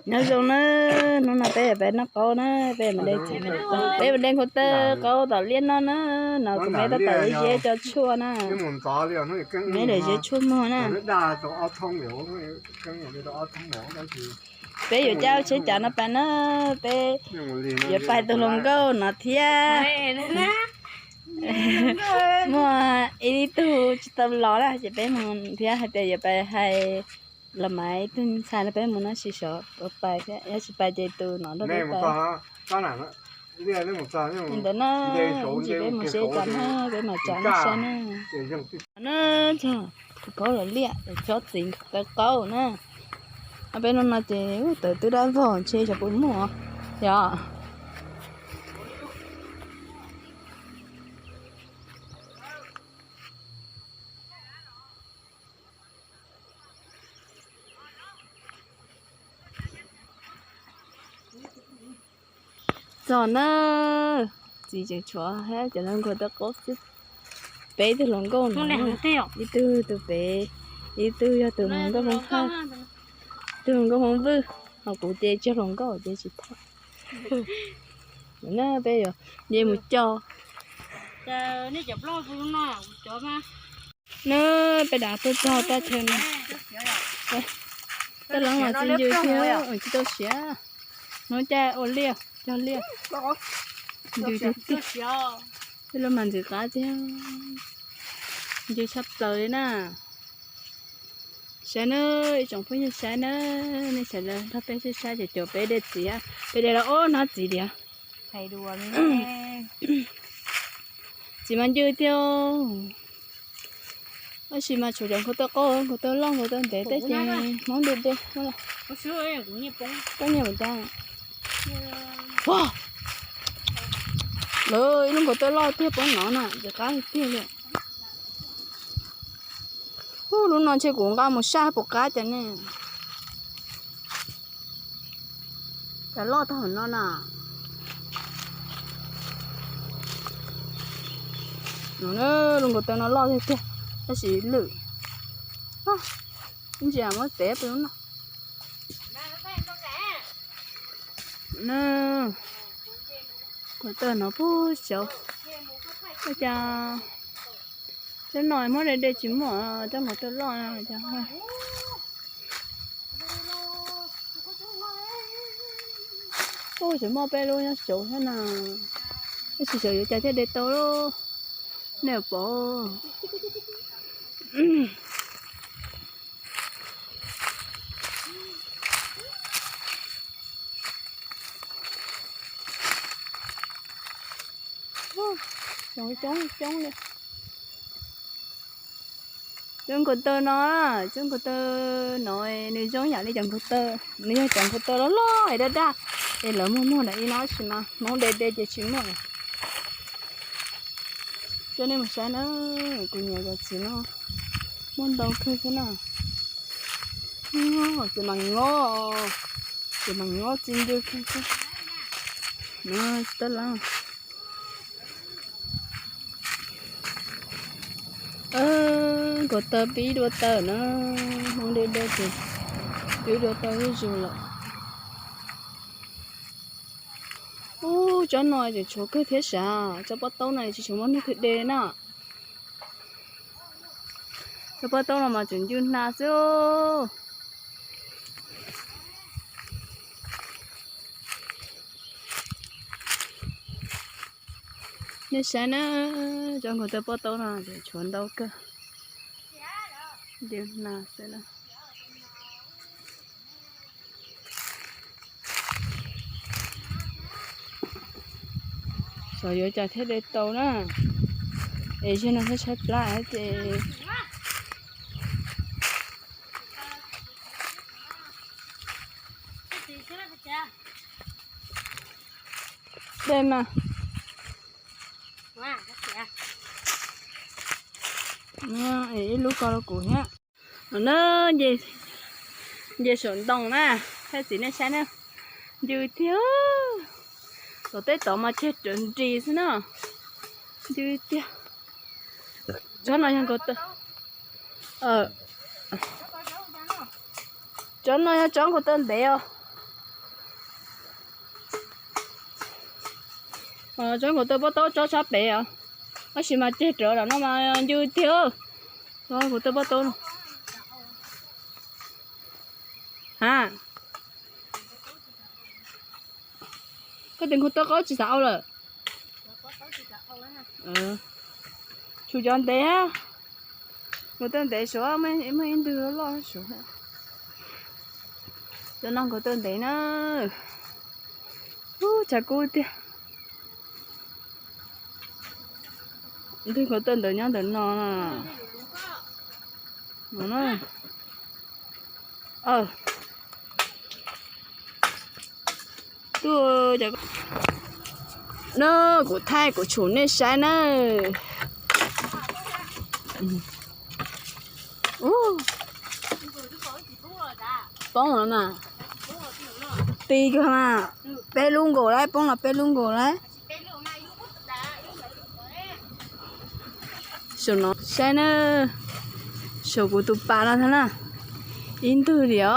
Nyob zoo na, hnub no peb pais noj qaub na, peb, peb mus de nqhuav taw qaub tom liaj noj na, no kuv me tab tom ua ziab cov tshuaj na, me lawm ziab tshuaj muag na. Peb yuav cab tsheb cav no pais na, peb yuav pais tus hluas nkauj no thiab. Muaj ib tug tsis tau los na ces peb mus thiab hais tias yuav pais hais los mas ib tug ntxhais no peb mus no sis sov pais thiab, yog tsis pais ces tus no nrog peb pais. Li ntawd na, ntsis peb mus seb tas na, peb mam tsav no saib na. Na, tus qaub los liaj, chob txiv taw qaub na. Peb no no ces taws twb dab vog ntshe xyov puas muaj yog. Txog na, txiv tseem tshuav hab cov hluas nkauj taw qaub xwb. Peb tug hluas nkauj no, ib tug tus pem, ib tug yog tus hluas nkauj Hmoob Hawj, tus hluas nkauj Hmoob Vwj, ho kuv ces tsis hluas nkauj ces tsis thov. Na peb yuav nce mus cog. Na peb dav tuaj txog taj chaw no. Taj loob mas txi ncw thiab tsis tau siav. Hnub caij ua liaj cog liaj, ncw tiag tiag. Tej lub mas ntxim qab tiag, ncw tshaj plaws li na. Saib nawb ib tsoom phooj ywg, saib nawb, nej sawv daws nrog peb saib saib ces caum peb de txiv, peb de los ob hnab txiv tiag. Txiv mas ncw tiag. Tab sis mas tshuav cov nkaus taw qaub, nkaus taw loj, nkaus taw ntev tej ces hmoob de de. Poob nyiaj ua cas? Lawv ib lub nkaus taw loj tiag poob no na, ntxim qab tiag li. Ub, lub no ntshe kuv nqa mus saj puas qab cas ne. Cov loj tag hauv no na. Lub nkaus taw no loj tiag tiag, tab sis lwj. Ntsia muab tev peb lub no. Nkaus taw no puag xyov, ua cas tsob no muab de de tsis muaj, cov nkaus taw loj no cas. Ub, tseem muaj peb lub nyob saud thiab na. Tab sis xyov yuav cas thiaj de tau lub, nej pom. Coob coob coob li. Cov nkaus taw no, cov nkaus taw no nws zoo yam li cov nkaus taw, nws yog cov nkaus taw loj loj es daj daj, es lawv muag muag ntawm ib no tab sis mas hmoob de de ces tsis muaj. Coj nej mus saib na, kuv nyiam cov txiv no, muaj ntau kawg xwb na. Txiv mas ngob, txiv mas ngob txi ncw kawg xwb. No tsis tau lawm. Nkaus taw pib dua taw na, hmoob de de ces pib dua taw zuj zus lawm. Ub, tsob no tseem tshuav kawg thiab sav, tsob pob taub no tsis tshua muaj neeg twg de na. Tsob pob taub no mas tseem ncw hnav xwb. Nej saib na, cov nkaus taw pob taub no tseem tshuav ntau kawg. Ncw hnav xwb na. Xyov yuav cas thiaj de tau na. Es zaum no tshaib tshaib plab ces de mas. Ib lub ko rau kuv thiab. No na, nce saum ntoo na, thaij txiv nej saib na. Ncw tiag, tom tej tod mas ceg rawv nris xwb na. Ncw tiag. Tsob no yog nkaus taw. Tsob no yog nkaus taw. Tsob no yog tsob nkaus taw ntev os. Tsob nkaus taw pob taub tsob tshab pem os. Tab sis mas ceg rawv lawm no mas ncw tiag. Nkaus taw pob taub no. Ha, koj tes nkaus taw qaub tsis xav au lawm. Tsum cov ntev, nkaus taw ntev suav, muaj ib ntwg loj suav. Cov no nkaus taw ntev na. Ub, tshav kub tiag. Ntwg nkaus taw ntawd nyob ntawm no na. Na, kuv thaij kuv tshum nej saib na. Poob los mas, ti kawg mas, peb lub nkaus lawm, poob los peb lub nkaus lawm. Saum no saib na, saum kuv tus pas no thiab na, ib ntwg li os.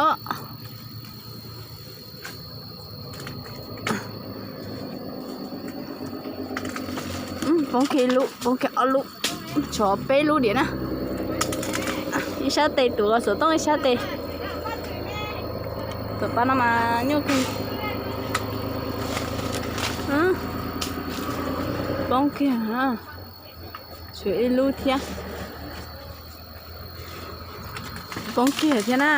Poob kiag lub, poob kiag ob lub, tshuav peb lub diam na. Ib sab tes tuav xov tooj ib sab tes. Tus pas no mas nyuaj kawg. Poob kiag, tshuav ib lub thiab. Poob kiag thiab na.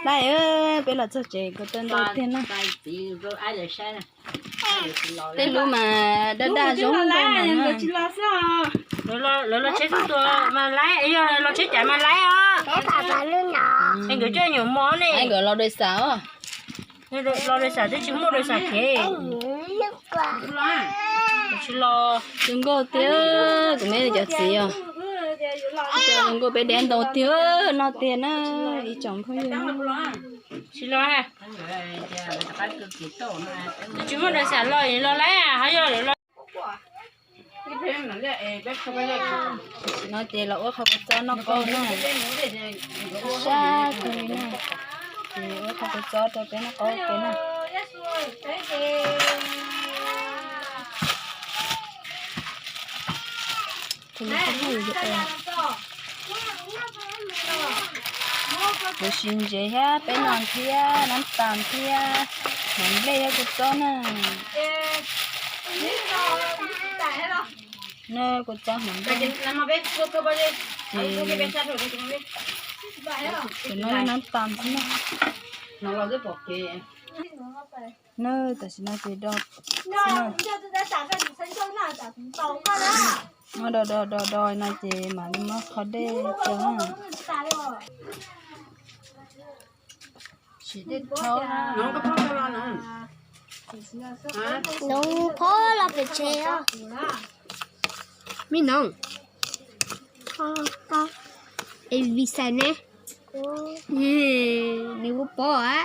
Dab, peb los txog tsev nkaus taw ntau tiag na. Tej lub mas daj daj zoo nkauj no na. Lawv los tsheb tuaj mas laib, yog los tsheb cav mas laib os. Es nkawd coj nyuam mos ne. Nkawd los dais xam os. Los dais xam twb tsis muaj dais xam kev. Tsis los zoo nkauj tiag, kuv me cov txiv os. Zoo nkauj peb deb ntau tiag no tiag na, ib tsoom phooj ywg. Tsis los. Twb tsis muaj dais xam los, los laib ho yog lawv los. No ces los ua qhov kua txob noj qaub na. Sab kawg li na. Ces ua qhov kua txob rau peb noj qaub peb na. Kuv siv ntsev thiab peb no thiab nab tas thiab hmoov nplej thiab kua txob na. No kua txob hmoov nplej. Ces no nab tas xwb na. No tam sim no ces do xwb na. Muab do do do do no ces mam li muab qhov dej rau na. Siv dej thau. Noov phob los pem tsev os. Me noov, es vim xais ne? Nws kuv pom a.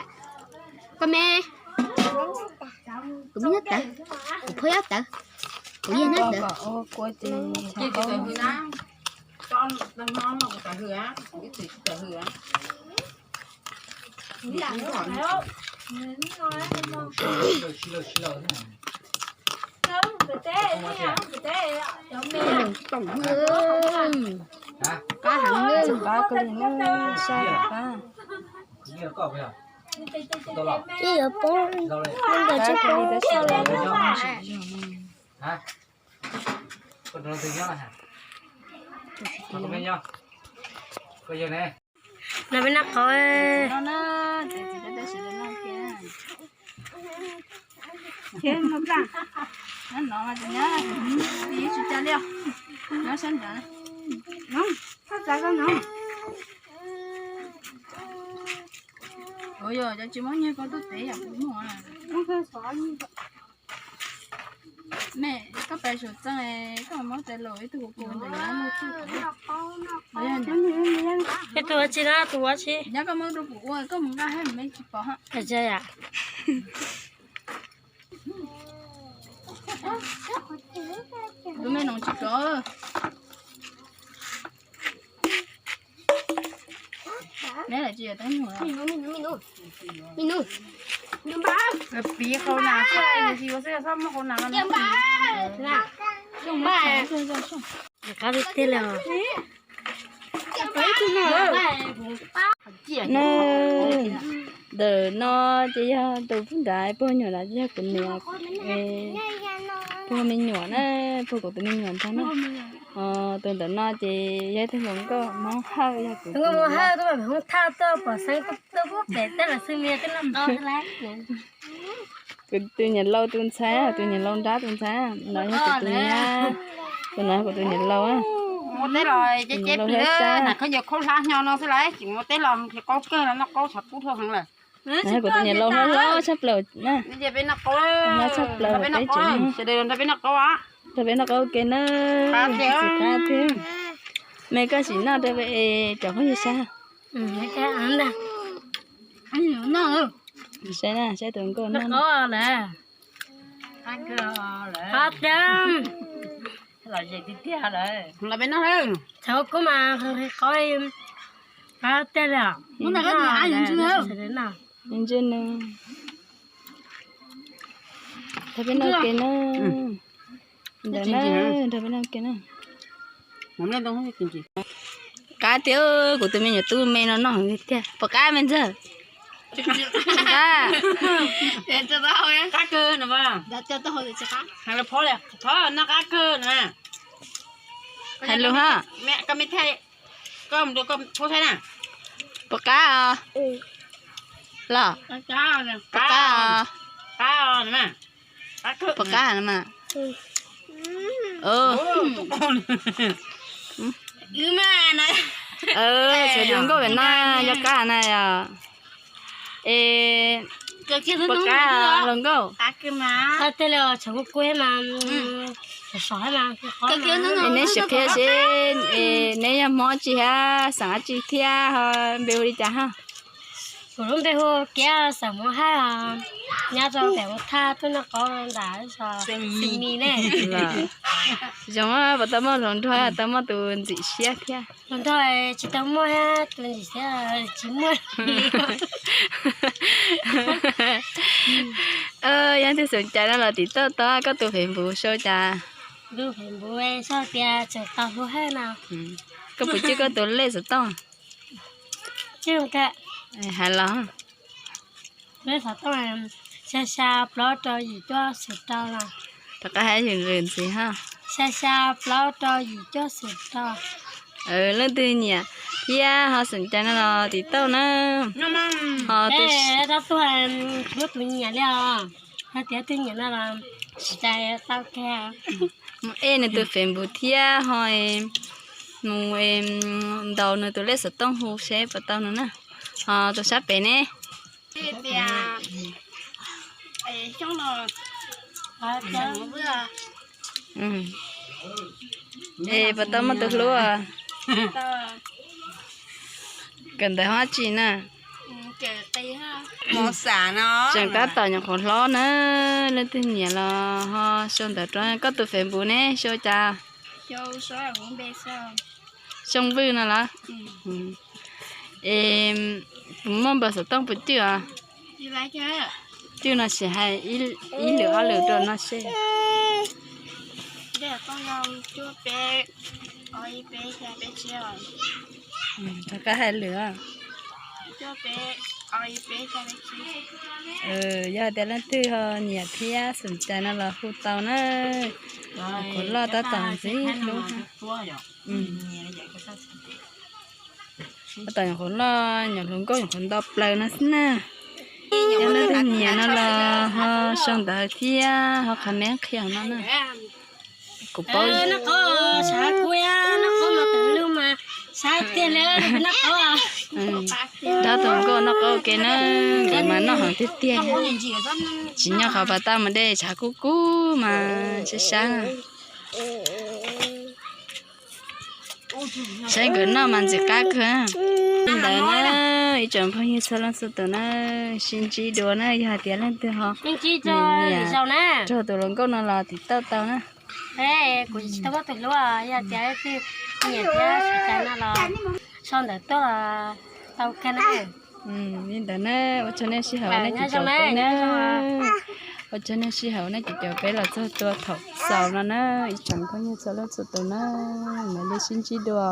Koj me, kuv me nyob tawv, kuv phob nyob tawv, kuv yog nyob tawv. Qab heev, qab kawg li na, sab qab. Ib yuav poob, poob ntawd tsis poob. No peb noj qhauv. Ua yog cov tsis muab nyiag koj tuaj tev yam kuv muag. Me, koj pais suav txeej, koj muab tais laus ib tug kuv ntawm no muag txuj. Ib tug ua tsi na, tus ua tsi? Nyob koj muab rau kuv ua, koj mus nqa hab me tsis pom. Tus me noov tsis kov. Neb lawv tsis yuav teeb nyuam. Piv qhau nas xwb, yus tsis yuav xwb, txhob muab qhau nas no. Qab tiag tiag li os. Ntawm no ces yog tus pub nrad, puag nyuam nrad yog kuv niam, puag me nyuam na, puag kuv tus me nyuam ntag na. Tus ntawm no ces yog ib tug hluas nkauj Hmoob Hawj, yog kuv tus niam laus. Kuv tus niam laus tus ntxhais, tus niam laus nrab tus ntxhais, no yog kuv tus nyab, tus no yog kuv tus niam laus. Mus teb los ces ces plis na, khaub ncaws khaub hlab hnyo no xwb lawm, tsis mus teb los qaub kawg, noj qaub tshav kub dhau heev lawm. No yog kuv tus niam laus hlob hlob tshaj plaws na. Nyob tshaj plaws peb tsev neeg. Nrog peb noj qaub ke na. Tsis qab tiag. Me koj sim noj rau cov phooj ywg saib. Saib na, saib tus nkauj noj. Los peb noj. Thaum kub mas qhov qab tiag li os. Ntswj nws. Nrog peb noj ke na. Ntawm na, nrog peb noj ke na. Qab tiag, kuv tus me nyuam tub me no noj heev tiag. Puas qab me ntxawg? Qab. Qab kawg no. Thov noj qab kawg na. Hais lus ha. Koj me thaij, koj mus rau koj phob thaij na. Puas qab os? Los? Puas qab os? Puas qab no mas? Xav li nkauj pem no yog qab na yog. Es puas qab hluas nkauj? Qab tiag li os, tshav kub kub mas, sov sov mas. Es neb sim qhia seb neb yog Hmoob tsi hab xeem dab tsi thiab ho npe hu li cas hab? Kuv lub npe hu Kiab, xeem Hmoob Hawj, nyob rau pem Hmoob Thaj, tuaj noj qaub ntawm Xeem Mis ne. Zoo, puas tau muaj hluas nraug, tau muaj tus ntxim siab thiab? Hluas nraug tsis tau muaj, tus ntxim siab tsis muaj. Yog leej twg xom cai no los tim tauj tau koj tus Facebook sau cas? Tus Facebook sau tias Tseem Tau Hlub Hawj no. Koj puas cwj koj tus lej xov tooj? Hais los. Lej xov tooj xya xya plaub rau yim cuaj xum rau no. Rov qab hais lwm ntxiv ha. Xya xya plaub rau yim cuaj xum rau. Leej twg nyiam thiab ho xom cai no los tim tauj na. Ho tus, muab tus nyiam li os. Ho tias tus nyiam no los xom cai tau kiag. Mus ej nws tus Facebook thiab ho mus ntaus nws tus lej xov tooj hu seb puas tau no na. Ho tus sab pem ne? Es puas tau muaj tus hlub? Kawm ntawv hab tsi na? Tseem tab tom nyuam qhuav hlob na, leej twg nyiam los ho sau ntawv rau koj tus Facebook ne, sau cas? Xyoo Vwj no los? Es puas muaj npawb xov tooj puas cwj os? Cwj no sim hais ib lwm ob lwm rau no seb. Rov qab hais lwm. Yog tias leej twg ho nyiam thiab xom cai no los hu tau na. Qhuav loj tab tom ntxim hlub. Tab tom nyuam qhuav loj, nyuam hluas nkauj nyuam qhuav nto plaws no xwb na. Yog leej twg nyiam no los ho sau ntawv thiab ho comment qhia no na. Kuv paub. Nrog tus nkauj noj qaub ke na, nkawd mas noj heev tiag tiag. Tsis nyob qhov pas tau mus de tshav kub kub mas sab sab. Saib nkawd noj mas ntxim qab kawg. Li ntawd na, ib tsoom phooj ywg txhua leej txhua tus na, sib ntsib dua na, yog hais tias leej twg ho nyiam raug tus hluas nkauj no los tim tauj tau na. Kuv tsis tau muaj tus hlub, yog tias leej twg nyiam thiab xom cai no los sau ntawv tuaj los Li ntawd na, ua tsaug nej sij hawm nej caum peb na. Ua tsaug nej sij hawm nej caum peb los txog tua thaum xaus no na, ib tsoom phooj ywg txhua leej txhua tus na, mam li sib ntsib dua.